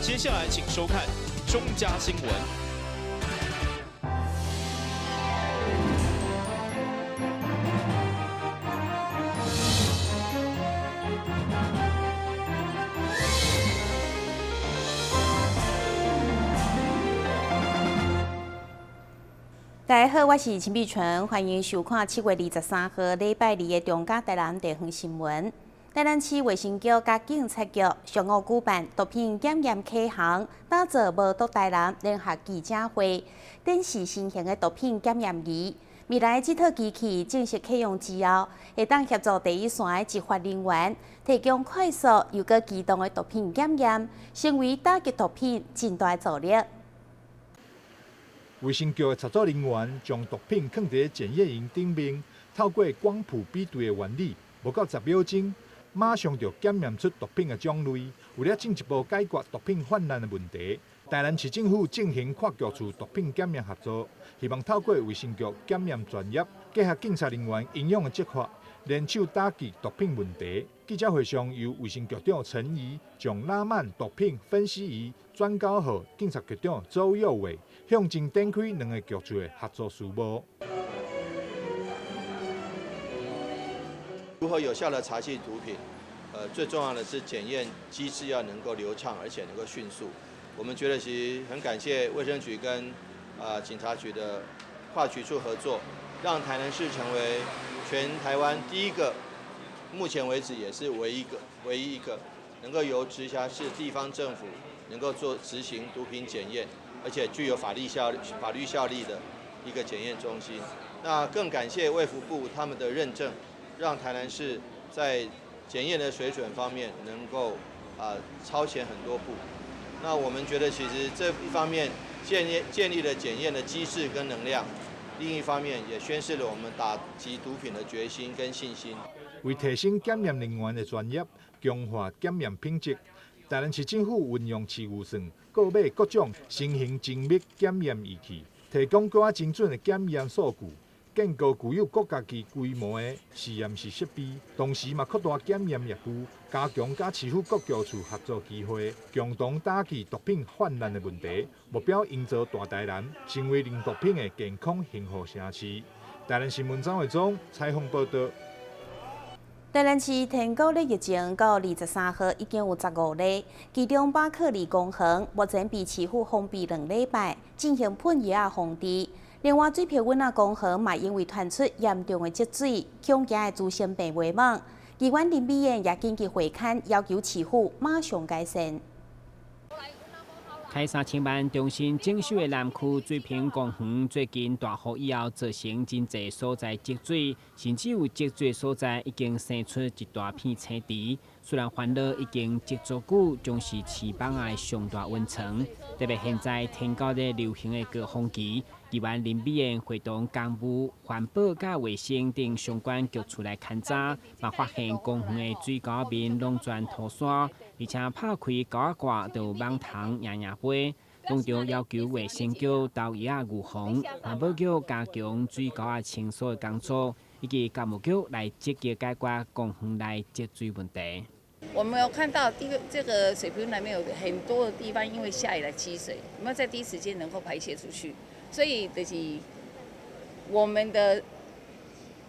接下來請收看中嘉新聞。大家好，我是陳碧純，歡迎收看7月23號禮拜二的中嘉台南地方新聞。台南市衛生局佮警察局上午舉辦毒品檢驗啟航，打造無毒台南聯合記者會，展示新型的毒品檢驗儀。未來這套機器正式啟用之後，會當協助第一線的執法人員提供快速又閣機動的毒品檢驗，成為打擊毒品真大助力。衛生局的操作人員將毒品囥佇檢驗儀頂面，透過光譜比對的原理，無到10秒鐘，馬上就檢驗出毒品的種類。為了進一步解決毒品泛濫的問題，台南市政府進行跨局處毒品檢驗合作，希望透過衛生局檢驗專業，結合警察人員英勇的執法，聯手打擊毒品問題。記者會上，由衛生局長陳怡將拉曼毒品分析儀轉交予警察局長周佑偉，向前展開兩個局處的合作事務。如何有效的查緝毒品？最重要的是檢驗機制要能夠流暢，而且能夠迅速。我們覺得其實很感謝衛生局跟警察局的跨局處合作，讓台南市成為全台灣第一個，目前為止也是唯一一個能夠由直轄市地方政府能夠做執行毒品檢驗，而且具有法律效力的一個檢驗中心。那更感謝衛福部他們的認證，讓台南市在檢驗的水準方面能夠超前很多步。那我們覺得其實這一方面建立了檢驗的機制跟能量，另一方面也宣示了我們打擊毒品的決心跟信心。為提升檢驗人員的專業，強化檢驗品質，台南市政府運用市預算購買各種新型精密檢驗儀器，提供閣較精準的檢驗數據，建構具有國家級規模的實驗室設備，同時嘛擴大檢驗業務，加強佮市府各局處合作機會，共同打擊毒品泛濫的問題，目標營造大台南成為零毒品的健康幸福城市。台南新聞張偉忠採訪報導。台南市天狗咧疫情到23號已經有15例，其中巴克利公園目前被市府封閉2禮拜，進行噴藥仔防治。另外，水平溫仔公園嘛因為傳出嚴重的積水，恐驚會滋生病媒蚊。議員林美燕也緊急會勘，要求市府馬上改善。開3000萬重新整修的南區水平公園，最近大雨以後造成真濟所在積水，甚至有積水所在已經生出一大片青池。雖然煩惱已經積足久，將是飼蠓仔的上大溫床。特別現在天狗咧流行的高峰期，議員林美燕會同工務、環保佮衛生等相關局處來勘查，嘛發現公園的水溝面攏全塗沙，而且拍開溝仔蓋就有蠓蟲掖掖飛。當場要求衛生局投藥仔預防，環保局加強水溝仔清掃的工作，以及工務局來積極解決公園內積水問題。我們有看到第一個，這個水平內面有很多的地方，因為下雨來積水，我們要在第一時間能夠排泄出去，所以就是我們的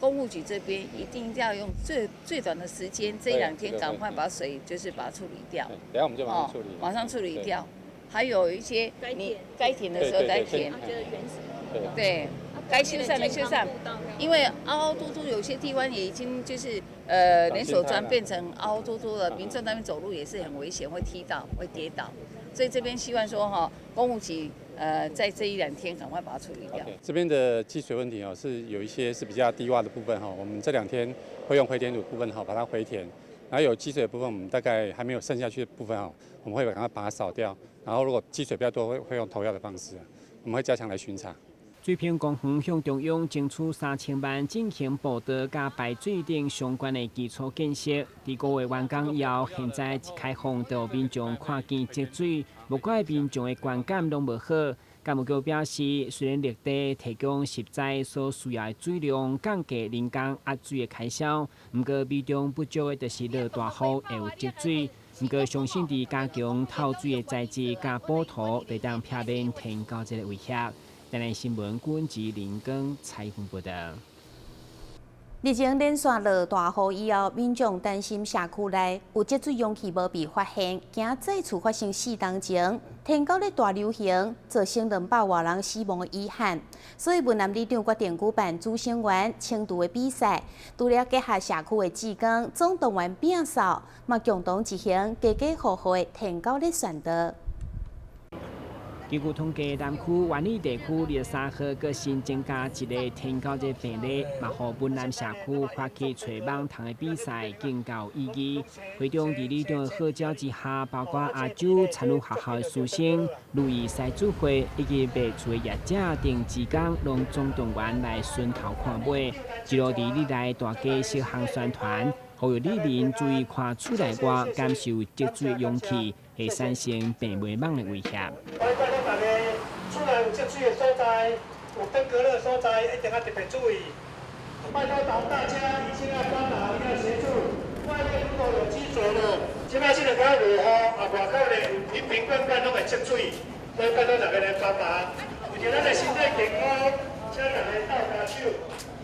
工務局這邊一定要用最最短的時間，這一兩天趕快把水就是把它處理掉。等下我們就馬上處理。馬上處理掉。還有一些你該填的時候該填。對，該修繕的修繕，因為凹凹凸凸，有些地方也已經就是連鎖磚變成凹凹凸凸的，民眾那邊走路也是很危險，會踢到，會跌倒。所以這邊希望說哈，工務局在這一兩天趕快把它處理掉。 Okay, 這邊的積水問題哦，是有一些是比較低窪的部分哈，我們這兩天會用回填土部分哈把它回填，然後有積水的部分，我們大概還沒有滲下去的部分哦，我們會趕快把它掃掉。然後如果積水比較多，會用投藥的方式，我們會加強來巡查。水平公園向中央爭取3000萬進行步道佮排水等相關的基礎建設。佇5月完工以後，現在一開放，就民眾看見積水，無怪民眾的觀感攏無好。干部局表示，雖然綠地提供食材所需要的水量降低人工壓水的開銷，毋過美中不足的就是落大雨會有積水。毋過相信佇加強透水的材質佮補塗，會當避免天狗這个威脅。台南新聞阮吉林光采訪報道。日前連續落大雨以後，民眾擔心社區內有積水容器無被發現，驚再次發生四冬前天狗咧大流行，造成200外人死亡的遺憾。所以，雲南里長決定舉辦主審員清除的比賽，除了結合社區的志工總動員摒掃，嘛共同執行家家戶戶的天狗咧宣導。根據統計，南區萬里地區23號閣新增加一个天狗熱病例，嘛予雲南社區發起揣蠓蟲的比賽更較有意義。會長佇里長的號召之下，包括亞洲參與學校的師生、如意獅子會以及賣厝的業者等志工，攏總動員來巡頭看尾，一路佇里內大街小巷宣傳，呼籲里民注意看厝內外，感受積水容器會產生病媒蠓的威脅。拜託大家，厝內有積水的所在，有登革熱所在，一定要特別注意。拜託大家一定要幫忙，要協助。外面如果有積水的，這擺這個講落雨，啊外口咧有瓶瓶罐罐攏會積水，所以拜託大家來幫忙。為著咱的身體健康，請大家鬥跤手。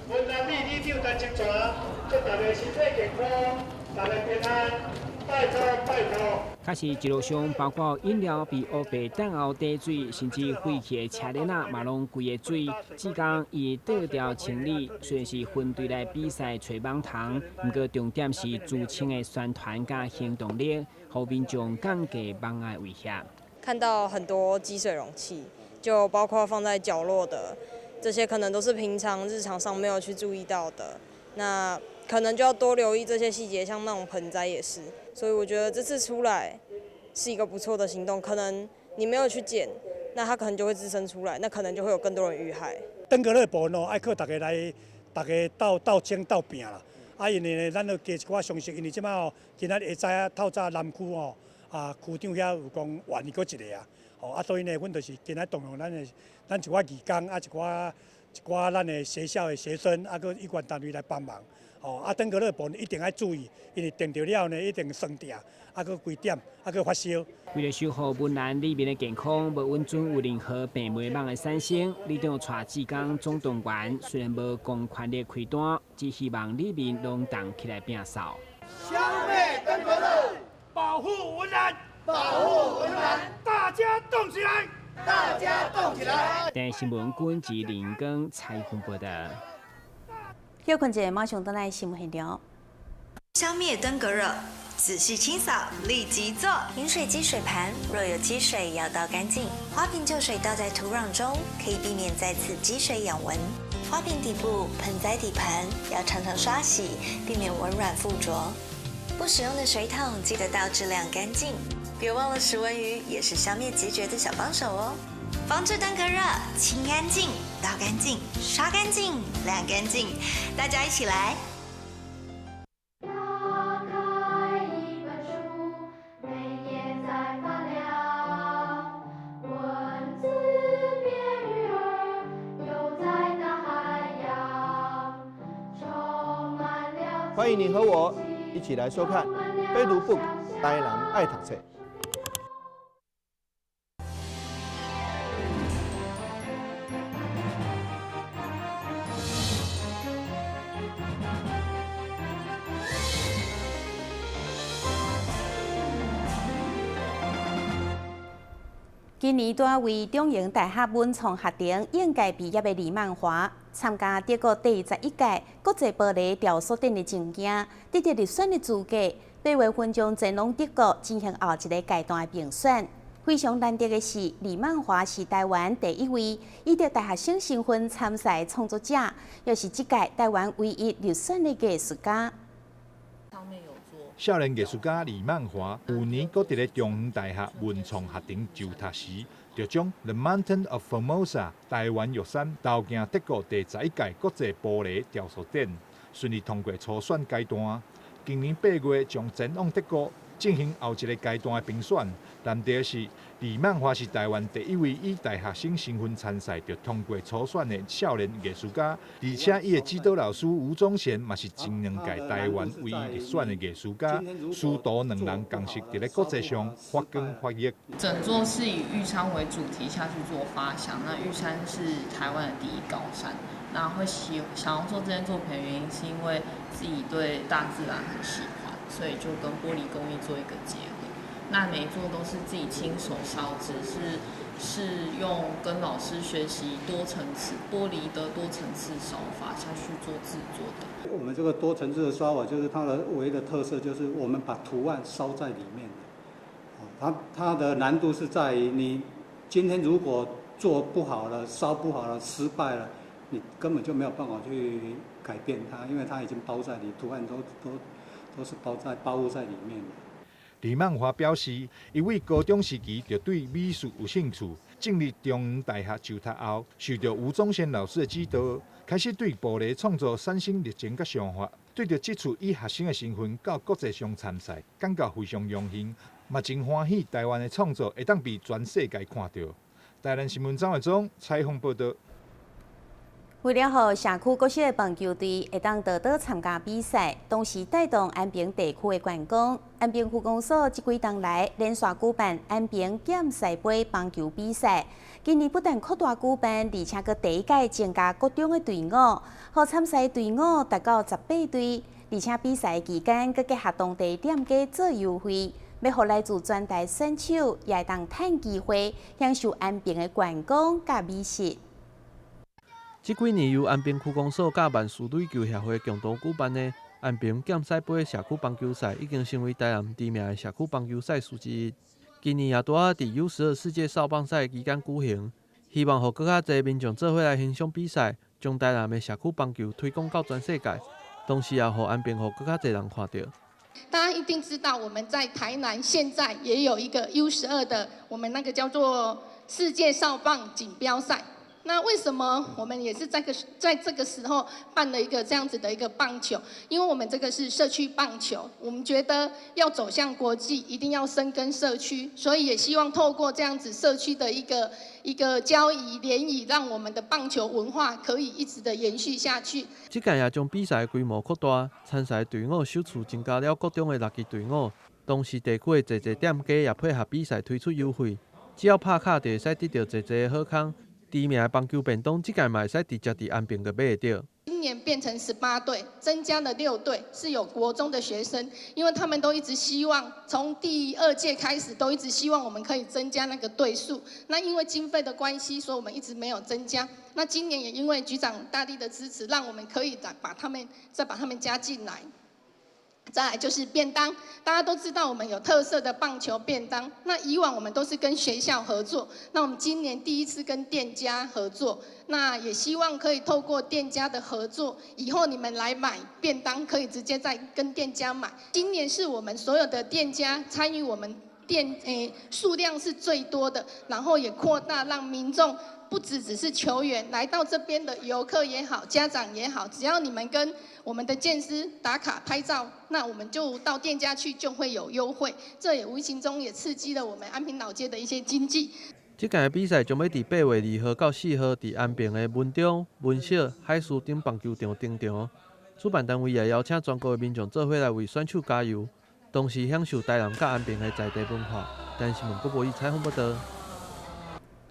雲南里里長陳清泉，祝大家身體健康，大家平安。拜託拜託。確實，一路上包括飲料被烏白等候滴水，甚至廢棄的車輪仔嘛攏規个水。志工伊倒掉清理，雖然是分隊來比賽揣蠓蟲，毋過重點是自清的宣傳佮行動力，予民眾降低蠓仔的威脅。看到很多積水容器，就包括放在角落的這些，可能都是平常日常上沒有去注意到的。那可能就要多留意這些細節，像那種盆栽也是。所以我覺得這次出來是一個不錯的行動。可能你沒有去撿，那它可能就會滋生出來，那可能就會有更多人遇害。登革熱部分哦，愛靠大家來，大家鬥鬥清鬥拼啦。啊，因為呢，咱著加一寡常識，因為這擺哦，今仔日下早透早南區哦，啊區長遐有講萬一閣一个啊，哦啊，所以呢，阮就是今仔動用咱的咱一寡義工啊，一寡一寡咱的學校的學生啊，閣有關單位來幫忙。哦，啊，登革熱部分一定愛注意，因為叮著了呢，一定酸痛，啊，閣規點，啊，閣發燒。為了守護雲南里民的健康，無允准有任何病媒蠓的產生。里長帶志工總動員，雖然無公權力開單，只希望里民攏動起來摒掃。消滅登革熱，保護雲南，保護雲南，大家動起來，大家動起來。台新聞阮吉林光采訪報道。休困者馬上轉來新聞現場。消滅登革熱，仔細清掃，立即做。飲水機水盤若有積水，要倒乾淨。花瓶舊水倒在土壤中，可以避免再次積水養蚊。花瓶底部、盆栽底盤要常常刷洗，避免蚊卵附着。不使用的水桶記得倒置晾乾淨。別忘了食蚊魚也是消滅孑孓的小幫手哦。防治登革熱，清乾淨，倒乾淨，刷乾淨，晾乾淨，大家一起來。打開一本書，每頁在發亮，文字變魚兒，游在大海洋，充滿了。歡迎你和我一起來收看《非讀 book 台南愛讀冊》。今年拄為中營大學文創學程應屆畢業的李曼華，參加德國第11屆國際玻璃雕塑展的證件，得到入選的資格，8月份將前往德國進行後一個階段的評選。非常難得的是，李曼華是台灣第一位以著大學生身份參賽的創作者，也是這屆台灣唯一入選的藝術家。少年藝術家李曼華，舊年閣佇咧中央大學文創學程就讀時，就將《The Mountain of Formosa》台灣玉山投件德國第11屆國際玻璃雕塑展，順利通過初選階段。今年8月將前往德國進行後一個階段的評選。難得的是，李曼華是台灣第一位以大學生身份參賽就通過初選的少年藝術家，而且伊的指導老師吳宗賢嘛是前兩屆台灣唯一入選的藝術家，師徒兩人共識佇咧國際上發光發熱。整座是以玉山為主題下去做發想，那玉山是台灣的第一高山，那會想要做這件作品的原因，是因為自己對大自然很喜歡，所以就跟玻璃工藝做一個結合。那每一座都是自己親手燒製，是用跟老師學習多層次玻璃的多層次燒法下去做製作的。我們這個多層次的燒法，就是它的唯一的特色，就是我們把圖案燒在裡面。它的難度是在於你今天如果做不好了、燒不好了、失敗了，你根本就沒有辦法去改變它，因為它已經包在裡，圖案都是包覆在裡面的。李曼華表示，伊為高中時期就對美術有興趣，進入中央大學就讀後，受著吳宗憲老師的指導，開始對玻璃創作產生熱情佮想法。對著這次以學生的身份到國際上參賽，感覺非常榮幸，嘛真歡喜台灣的創作會當被全世界看著。台南新聞張偉忠採訪報導。為了予社區各式的棒球隊會當多多參加比賽，同時帶動安平地區的觀光，安平區公所這幾冬來連續舉辦安平劍賽杯棒球比賽。今年不但擴大舉辦，而且閣第一屆增加國中的隊伍，予參賽隊伍達到18隊。而且比賽期間，閣結合當地店家做優惠，欲予來自全台選手也會當趁機會享受安平的觀光佮美食。這幾年由安平區公所佮萬事壘球協會共同舉辦的安平劍賽杯社區棒球賽，已經成為台南知名的社區棒球賽事之一。今年也拄好佇 U12世界少棒賽期間舉行，希望予閣較濟民眾做伙來欣賞比賽，將台南的社區棒球推廣到全世界，同時也予安平予閣較濟人看著。大家一定知道，我們在台南現在也有一個 U12的，我們那個叫做世界少棒錦標賽。那為什麼我們也是在這個時候辦了一個這樣子的一個棒球？因為我們這個是社區棒球，我們覺得要走向國際，一定要深耕社區，所以也希望透過這樣子社區的一個交誼聯誼，讓我們的棒球文化可以一直的延續下去。這屆也將比賽規模擴大，參賽隊伍首次增加了國中的六支隊伍，同時地區的濟濟店家也配合比賽推出優惠，只要拍卡就會使得著濟濟的好康。知名的棒球便當，這屆嘛會使直接佇安平就買會著。今年變成18隊，增加了6隊，是有國中的學生，因為他們都一直希望從第二屆開始都一直希望我們可以增加那個隊數。那因為經費的關係，所以我們一直沒有增加。那今年也因為局長大力的支持，讓我們可以再把他們加進來。再來就是便當，大家都知道我們有特色的棒球便當。那以往我們都是跟學校合作，那我們今年第一次跟店家合作，那也希望可以透過店家的合作，以後你們來買便當可以直接在跟店家買。今年是我們所有的店家參與我們店數量是最多的，然後也擴大讓民眾。不只是球員來到這邊的遊客也好，家長也好，只要你們跟我們的劍師打卡拍照，那我們就到店家去就會有優惠。這也無形中也刺激了我們安平老街的一些經濟。這屆的比賽將欲佇8月2號到4號佇安平的文中、文小、海事等棒球場登場。主辦單位也邀請全國的民眾做伙來為選手加油，同時享受台南佮安平的在地文化。台新聞郭博宇採訪報導。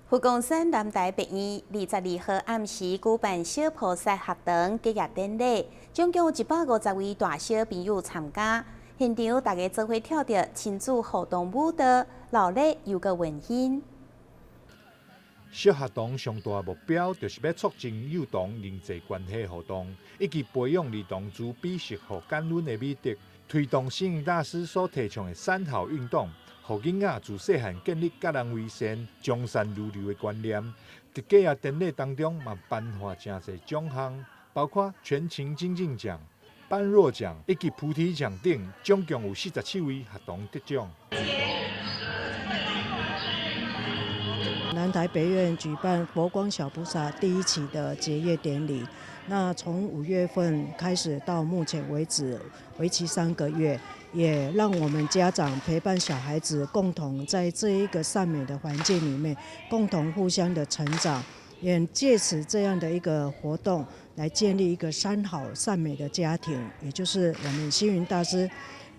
佛光山南台別院22號暗時舉辦小菩薩學堂結業典禮，總共有150位大小朋友參加。現場大家做伙跳著親子互動舞蹈，熱鬧又閣溫馨。小學堂上大目標就是欲促進幼童人際關係互動，以及培養兒童慈悲惜福感恩的美德，推動星雲大師所提倡的三好運動。予囡仔自細漢建立佮人為善、從善如流的觀念。佇結業典禮當中，嘛頒發誠濟獎項，包括全勤精進獎、般若獎以及菩提獎等，總共有47位學童得獎。咱南台北院举办佛光小菩萨第一期的结业典礼。那从5月份开始到目前为止，为期3个月，也让我们家长陪伴小孩子，共同在这一个善美的环境里面，共同互相的成长，也借此这样的一个活动，来建立一个三好善美的家庭，也就是我们星云大师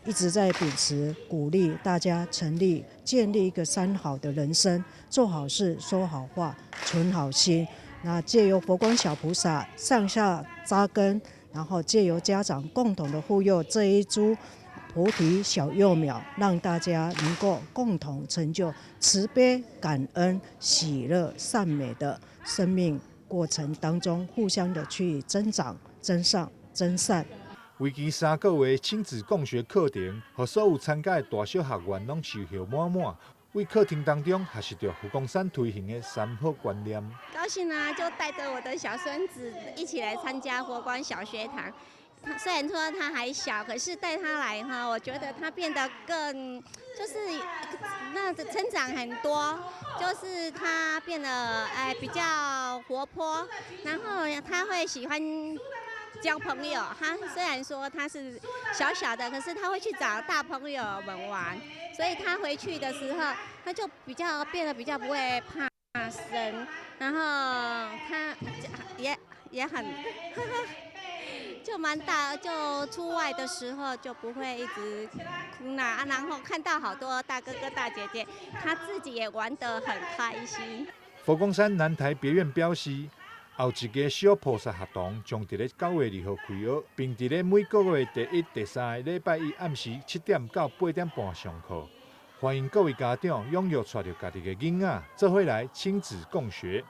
一直在秉持鼓励大家成立建立一个三好的人生，做好事、说好话、存好心。那借由佛光小菩萨上下扎根，然后借由家长共同的护佑这一株菩提小幼苗，让大家能够共同成就慈悲、感恩、喜乐、善美的生命过程当中，互相的去增长、增上、增善。为期3个月亲子共学课程，予所有参加的大小学员攏收获满满。佇课程当中学习著佛光山推行的三好观念。高興啊，就帶着我的小孫子一起來參加佛光小學堂。他雖然說他還小，可是帶他來哈，我覺得他變得更就是那成長很多，就是他變得哎比較活潑，然後他會喜歡交朋友。他雖然說他是小小的，可是他會去找大朋友們玩，所以他回去的時候，他就比較變得比較不會怕生，然後他也很就蠻大，就出外的時候就不會一直哭鬧啊，然後看到好多大哥哥大姐姐，他自己也玩得很開心。佛光山南台別院表示，後一个小菩薩學堂將佇咧9月2號開學，並佇咧每個月第一、第三个禮拜一暗時7點到8點半上課。歡迎各位家長踴躍帶著家己的囡仔，做伙來親子共學。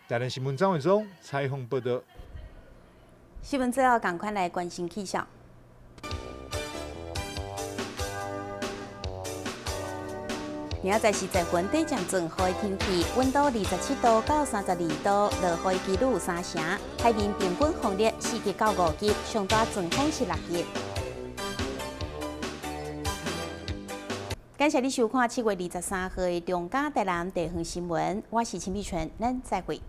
台南新聞張偉忠採訪報道。新聞最後，仝款來關心氣象。明仔載是十分底漸轉雨的天氣，溫度27度到32度，落雨的幾率有三成。海面平均風力4級到5級，上大陣風是6級。感謝你收看7月23號的中嘉台南地方新聞，我是陳美純，咱再會。